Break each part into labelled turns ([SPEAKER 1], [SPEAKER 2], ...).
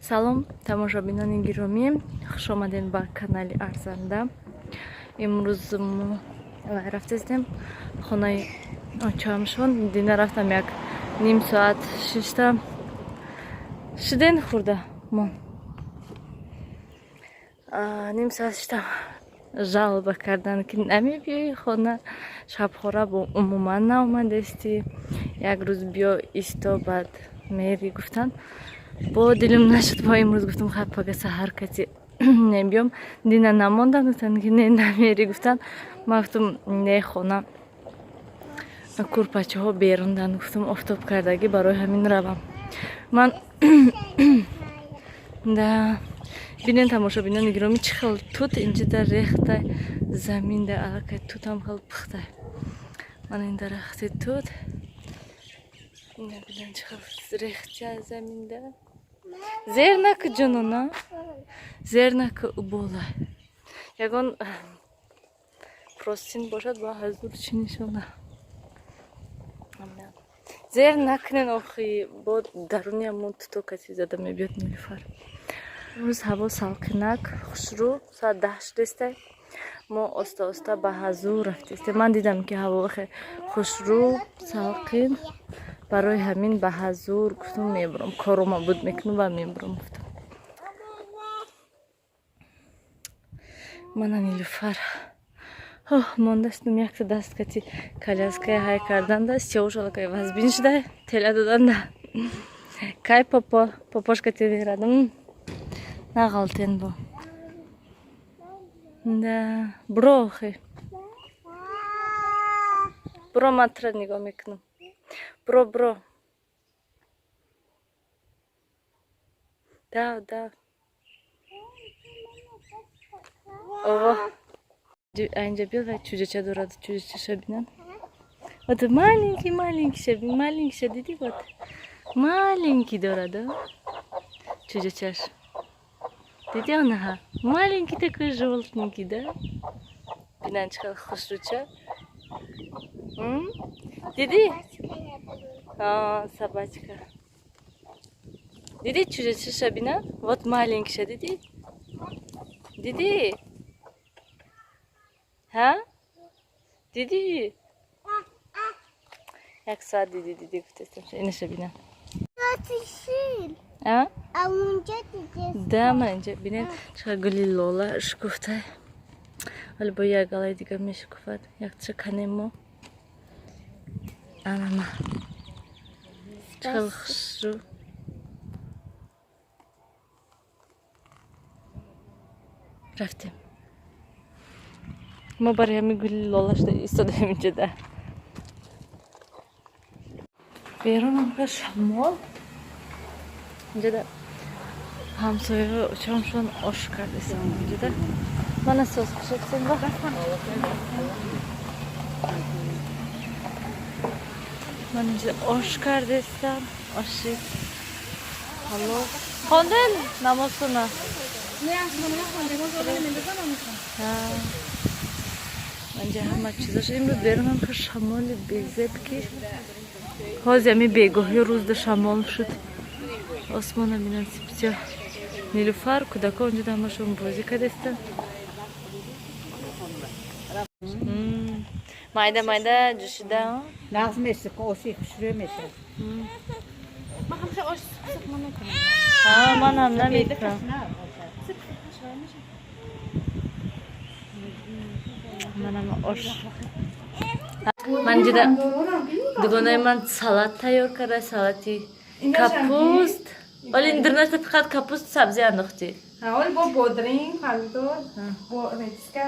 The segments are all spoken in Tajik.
[SPEAKER 1] Салом, тамошобинони гиромӣ, хушомадед ба канали Арзанда. Имрӯз мо рафтестем хонаи очамшон. Дина рафтам, як ним соат шиштам. Шиден хӯрда мо. Ним соат шиштам. Жалоба кардан, ки намебиёи хона, шабхора бо умуман наомадестӣ. Як рӯз биё исто, баъд мери, гуфтанд. Бо дилим нашуд, бо имрӯз гуфтам, хай, пага саҳар кати небиём. Дина намондам, гуфтанд, ки не, намери, гуфтанд. Ман гуфтам, не, хона курпачаҳо берундан, гуфтам, офтоб кардагӣ, барои ҳамин равам ман. Да, бинен, тамошобинони гиромӣ, чӣ хел тут инҷида рехта заминда, аллакай тутам хел пухта. Мана ин дарахти тут, ина бинен, чӣ хел рехта заминда. Зер наку, ҷонона, зер наку, убола. Ягон простин бошад, ба ҳазур чӣ нишона. Зер накунен, охи, бо даруни ҳамон туто каси зада мебиёд. Нилуфар, имрӯз ҳаво салқинак, хушрӯ, соат 10 шудестай. Мо оста оста ба ҳазур рафтестем. Ман дидам, ки ҳаво хе хушрӯ, салқин, барои ҳамин ба ҳазур гуфтам, мебурам, корома буд мекунам ва мебурам, гуфтам. Мана Нилуфар мондастум, якта даст кати коляская ҳай карданда, сёвшалакай вазбин шуда, тела доданда. Кай попо попошка те мерадам, нағалтен бо. Да, буро, охи, буро, ман тура нигоҳ мекунам. Буро, буро, дав, дав. Ово, инҷа биёд ва чӯҷача дорад, чӯҷачаша бинам. Вот маленький, маленький ша, маленький ша дидӣ? Вот маленький дорад чӯҷачаш, дидӣ? Онаҳа, маленький такой, жёлтенький, да? Бинан, чӣ хел хушрӯча, дидӣ? Собачка дидӣ? Чӯҷачаша бина, вот маленький ша дидӣ? Дидӣ? Ҳа, дидӣ? Як соат дидӣ, дидӣ гуфтестам. Инаша бина. Да, ман инҷа бинед, чӣ гули лола шукуфта, вале бо як галаи дига мешукуфад. Якча канем мо. Анама, чӣ хел хушрӯ. Рафтем мо, барои ҳамин гули лола шуда истодаем инҷода. Берунам ка шамол. Инҷода ҳамсояҳо очамшон ош кардесам инҷода. Мана соз кушадсем ба. Ман инҷо ош кардестам, оши палов. Хонден намозтона? Инҷа ҳама чизош. Имрӯз берунам ка шамоли безеб, ки ҳози ами бегоҳи рӯзда шамол шуд. Осмона бинан, сипсиё. Нилуфар, кӯдако онҷо ҳамашон бозӣ кардестанд. Майда майда ҷӯшида.
[SPEAKER 2] Нағз меша, оши хушрӯ меша.
[SPEAKER 3] Ман ҳамеша ош сиқ намекунам.
[SPEAKER 1] Манам намекунам. Манам ош. Ман ҷида дугонаи ман салат тайёр карда, салати капуст. Вале ин дирнашта фақат капуст, сабзӣ андохтӣ.
[SPEAKER 3] Ҳол бо бодринг, помидор, бо редиска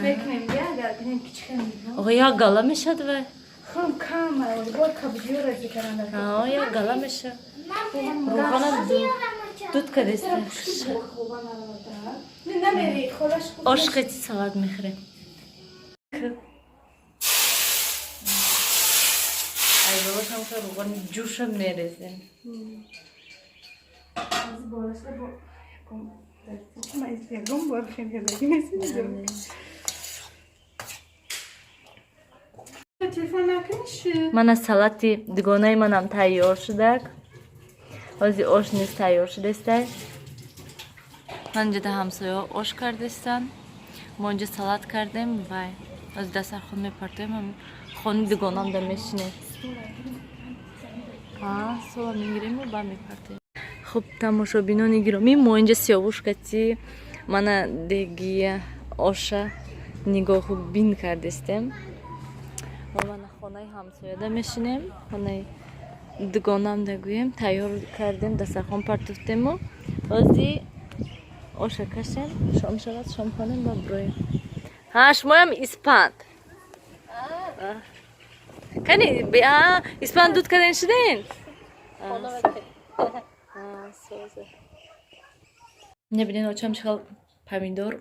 [SPEAKER 3] мекунем, агар бинем ки чӣ хел.
[SPEAKER 1] Оға, як гала мешад вай.
[SPEAKER 3] Хум кам, бо кабудиё резӣ каранда.
[SPEAKER 1] Як гала меша. Рӯғана дуд кардеста.
[SPEAKER 3] Намери холаш.
[SPEAKER 1] Ош қити салат мехӯрем. Ай болошам ка рӯғани ҷӯша мерезем.
[SPEAKER 3] Ягон бор хел кардагӣ нест. Телефон накуниш.
[SPEAKER 1] Мана, салати дугонаи манам тайёр шудак. Ҳозир ош низ тайёр шудастай. Ман инҷа да ҳамсояҳо ош кардастанд. Мо инҷа салат кардем, вай. Ҳозир дастархон мепартоем, ҳамин хони дугонам да мешинем. Сола мегириму ба мепартоем. Хуб, тамошобинони гиромӣ, мо инҷа сиёвушкати мана деги оша нигоҳу бин кардестем. Ва мана хонаи ҳамсояда мешинем, хонаи дугонам да гӯем, тайёр кардем, дастархон партофтему ҳозир оша кашем, шом шавад, шом хонем ва бироем. Ҳа, шумоям испанд. Кани, испанд дуд карден шуден? Небинен, очам чӣ хел помидор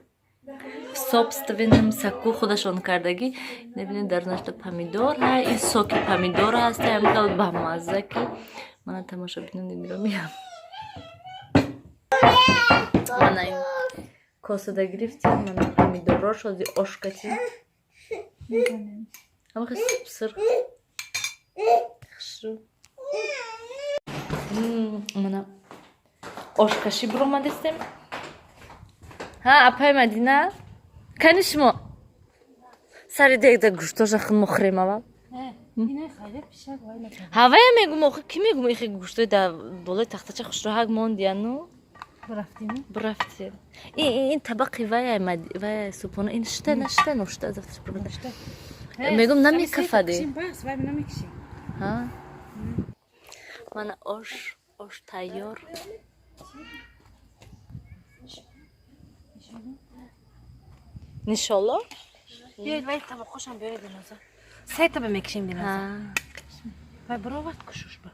[SPEAKER 1] в собственном соку худашон кардагӣ. Небинен, дар нашта помидор, ҳа, ин соки помидор ҳаст, ҳам хел бамазза, ки мана, тамошобинони гиромиам. Мана ин косада гирифтем, мана помидорош, ҳозир ошкати. Ҳама хел сирх. Хушрӯ. Мана ошкашӣ биромадистем. Ҳа, апай Мадина, кани шумо сари дегда гӯштоша хун мохӯрем аввал. Ҳавая мегум, охи ки мегум, ихи гӯштои дар болои тахтача хушроҳак мондияну бирафтем. Ин табақи вая вая субҳона ин шта нашта ношта мегум, намекафаде. Мана ош тайёр. Иншолло.
[SPEAKER 3] Биёед, вай табақошам биёред, Диноза. Се таба мекишем, Диноза. Вай баровард кушуш ба.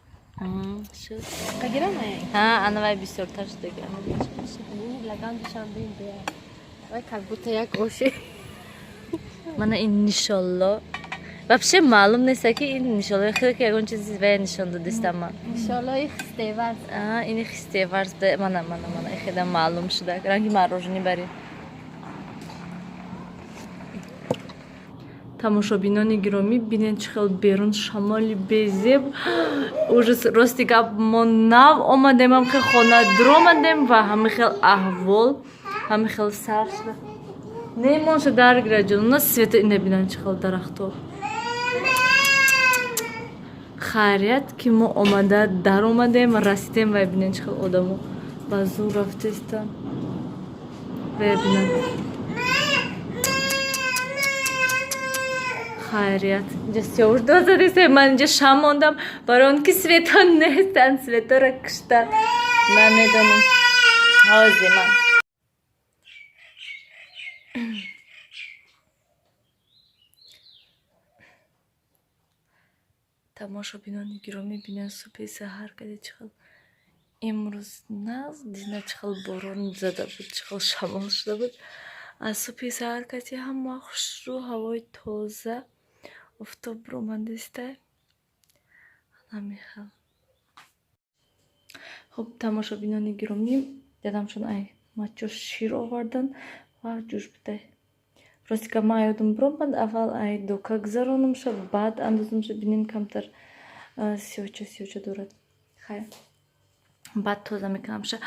[SPEAKER 1] Шуд.
[SPEAKER 3] Қагирам вай?
[SPEAKER 1] Ҳа, ана вай бисёртар шудаги.
[SPEAKER 3] Лаган душанбе бия. Вай как будто як оши.
[SPEAKER 1] Мана ин нишолло. Вообще маълум нест, ки ин нишолло хеле ки ягон чизи вай нишон додистам ман.
[SPEAKER 3] Нишоллои хистеварз.
[SPEAKER 1] А, ини хистеварз, мана мана мана ихеда маълум шуда. Ранги мороженое бари. Тамошобинони гиромӣ, бинед, чӣ хел берун шамоли безеб, ужас. Рости гап, мо нав омадем, ҳам хел хона дуромадем ва ҳамин хел аҳвол, ҳамин хел сар шуда. Немонша дар гира ҷонона света ина бинанд, чӣ хел дарахто. Хайрият, ки мо омада даромадем, расидем. Вай бинед, чӣ хел одамо ба зур рафтестанд. Вай бинанд. Хайрият, инҷа сиёвуш дозадисе, ман инҷа шам мондам, барои он ки свето нестанд, светора кушта. Намедонам, ҳозир ман тамошобинони гиромӣ, бинед, субҳи саҳар каде чӣ хел имрӯз нағз дина, чӣ хел борон зада буд, чӣ хел шамол шуда буд. Аз субҳи саҳар каси ҳама хушрӯ, ҳавои тоза, офтоб биромадистай. Намехел. Хуб, тамошобинони гиромӣ, дадамшон ай мачо шир овардан ва ҷӯш бидай. Рости гап, ман ёдам биромад, аввал ай дока гузаронамша, баъд андозамша. Бинен, камтар сиёча сиёча дорад. Хайр, баъд тоза мекунамша.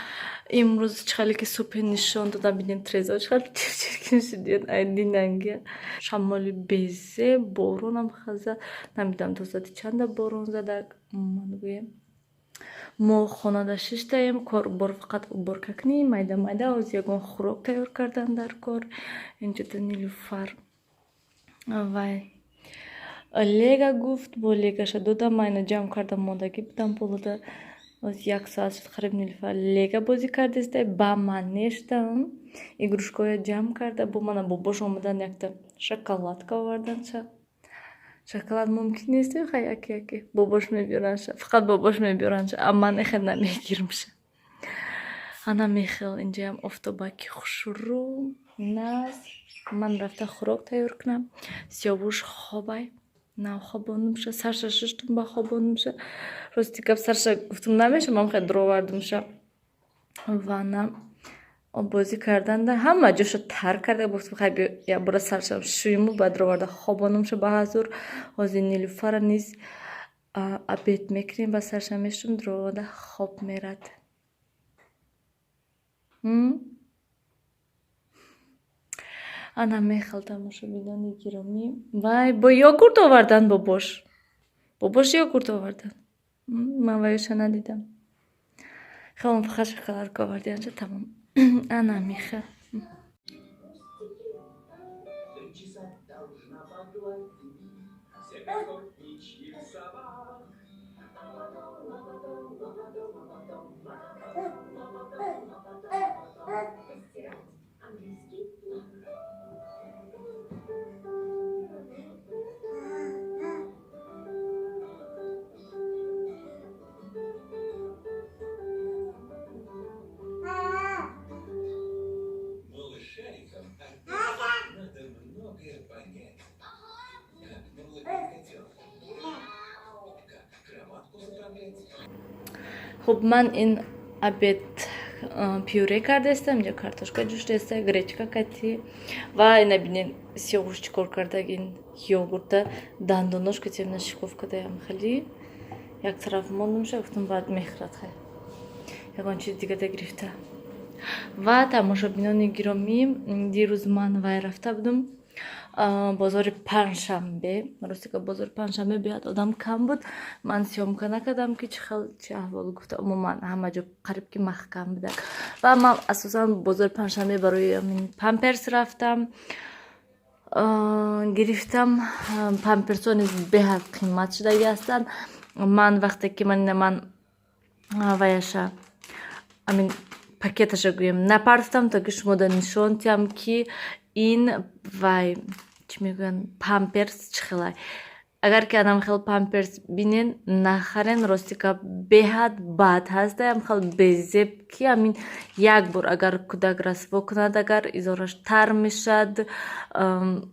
[SPEAKER 1] Имрӯз чӣ хеле ки субҳи нишон додам, бинем, трезо чӣ хел чиркин шудиён ай динангия. Шамоли безе, боронам хаза, намедонам то соати чанда борон задак. Ман гӯем, мо хонада шиштаем, бор фақат уборка кунем, майда майда. Ҳозир ягон хӯрок тайёр кардан дар кор. Инҷода Нилуфар вай лега гуфт, бо легаша додам, майна ҷамъ кардам, мондагӣ будам болода. Ҳозир як соат шуд қариб, Нилуфар лега бозӣ кардеста, ба ман нештам, игрушкаҳоя ҷамъ карда. Бо мана бобош омадан, якта шоколадка овардан. Шоколад мумкин нест, хай, яке яке бобош мебиёранша, фақат бобош мебиёранша, а ман эхел намегирмша. Ана мехел, инҷаям офтобаки хушрӯ наз. Ман рафта хӯрок тайёр кунам. Сиёвуш хобай, нав хобонумша, сарша шиштум, ба хобонумша. Рости гап, сарша гуфтум намеша, ман хел дуровардумша. Вана бозӣ карданда ҳама ҷоша тар карда, гуфтум, хай, биё якбора саршам шӯиму, баъд роварда хобонумша ба ҳазур. Ҳозир Нилуфара низ Обед мекунем, ба сарша мешум, дуровада хоб мерад. Ана мехел, тамошобинони гиромӣ. Вай, бо йогурт овардан бобош. Бобош йогурт овардан. Ман вайоша надидам. Хелон фақат шоколадка овардианча, тамом. Ана мехел. Хуб, ман ин обед пюре кардаистам, инҷо картошка ҷӯшидаиста, гречка кати. Ва ина бинен, Сиёвуш чӣ кор кардаг, ин йогурта дандонош кати ина шикоф кардаям, хеле як тараф мондумша, гуфтам баъд мехӯрад, хай ягон чиз дигада гирифта. Ва тамошобинони гиромӣ, дирӯз ман вай рафта будам бозори панҷшанбе. Ростика, бозори панҷшанбе биёд одам кам буд. Ман съёмка накардам, ки чӣ хел, чӣ аҳвол гуфта, умуман ҳама ҷо қариб ки маҳкам будак. Ва ман асосан бозори панҷшанбе барои памперс рафтам, гирифтам. Памперсҳо низ беҳад қимат шудагӣ ҳастанд. Ман вақте ки ман ина ман ваяша, амин пакеташа гӯем, напартам, то ки шумо да нишон диҳам, ки ин вай чӣ мегӯянд, памперс чӣ хелай. Агар ки анам хел памперс бинен, нахарен. Ростика, беҳад бад ҳастаям, хел безеб, ки амин як бор агар кӯдак расво кунад, агар изораш тар мешад,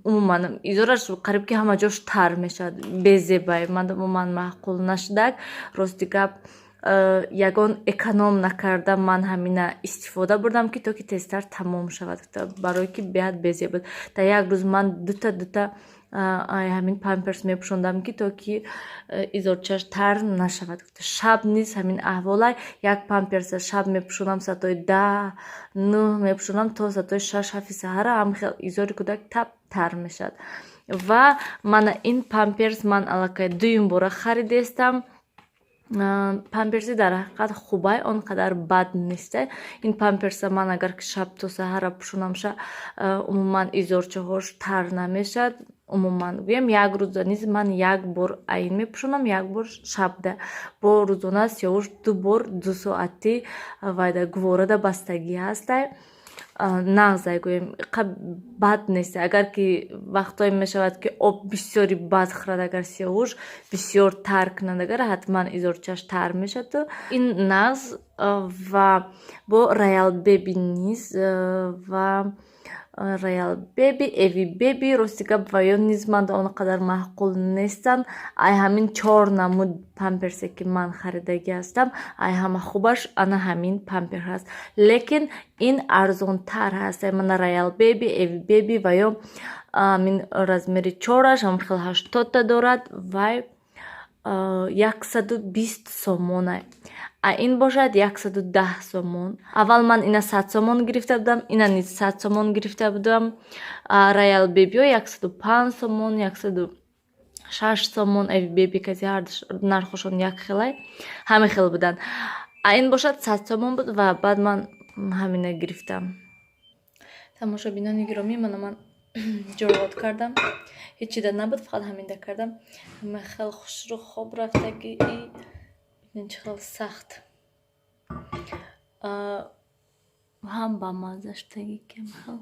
[SPEAKER 1] умуман изораш қариб ки ҳама ҷош тар мешавад, безебай. Ман умуман маъқул нашудак. Рости гап, ягон эконом накарда ман ҳамина истифода бурдам, ки то ки тезтар тамом шавад, барое ки беҳад безеб буд. Дар як рӯз ман дута дута ҳамин памперс мепӯшондам, ки то ки изорчаш тар нашавад. Шаб низ ҳамин аҳволай, як памперса шаб мепӯшонам, соатҳои 10, 9 мепӯшонам, то соатҳои 6, 7 саҳара ҳам хел изори кӯдак тап тар мешавад. Ва мана ин памперс ман аллакай дуюм бора харидестам. Памперси дар ҳақиқат хубай, он қадар бад неста. Ин памперса ман агар ки шаб то саҳара пӯшонамша, умуман изорчаҳош тар намешавад. Умуман гӯям, як рӯза низ ман як бор айн мепӯшонам, як бор шабда. Бо рӯзона Сиёвуш ду бор дусоатӣ вайда гуворада бастагӣ ҳастай. Нағзай гӯем, бад нест. Агар ки вақтое мешавад, ки об бисёри бад хӯрад, агар Сиёвуш бисёр тар кунад, агар ҳатман изорчаш тар мешавад. Ин нағз. Ва бо Роял Беби низ, ва Роял Беби, Эви Беби, рости гап, ваё низ ман он қадар маъқул нестанд. Ай ҳамин чор намуд памперсе, ки ман харидагӣ ҳастам, ай ҳама хубаш ана ҳамин пампер ҳаст, лекин ин арзонтар ҳаст. Мана Роял Беби, Эви Беби ва ё ҳамин размери чораш ҳам хел 80-та дорад, вай 120 сомонай, а ин бошад 110 сомон. Аввал ман ина 100 сомон гирифта будам, ина низ 100 сомон гирифта будам. Роял Бебио 105 сомон, 106 сомон, Эви Беби кази ҳар нархошон як хелай, ҳаме хел буданд. А ин бошад 100 сомон буд ва баъд ман ҳамина гирифтам. Тамошобинони гиромӣ, мана ман ҷорот кардам, ҳеҷ чида набуд, фақат ҳаминда кардам. Ҳама хел хушрӯ хоб рафтаги, бинен чӣ хел сахт ҳам бамазза шудаги кам хел.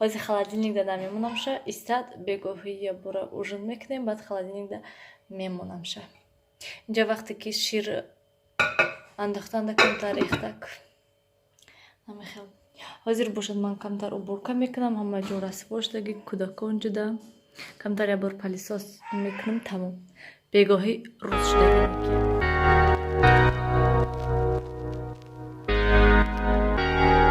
[SPEAKER 1] Ҳозир холодильникда намемонамша, истад, бегоҳӣ ябора ужин мекунем, баъд холодильникда мемонамша. Инҷа вақте ки шир андохтанда камтар рехтак, намехел. Ҳозир бошад ман камтар уборка мекунам, ҳама ҷо расво шудаги, кӯдакон ҷуда, камтар як бор пылесос мекунам, тамом. Бегоҳӣ рӯз шудаги.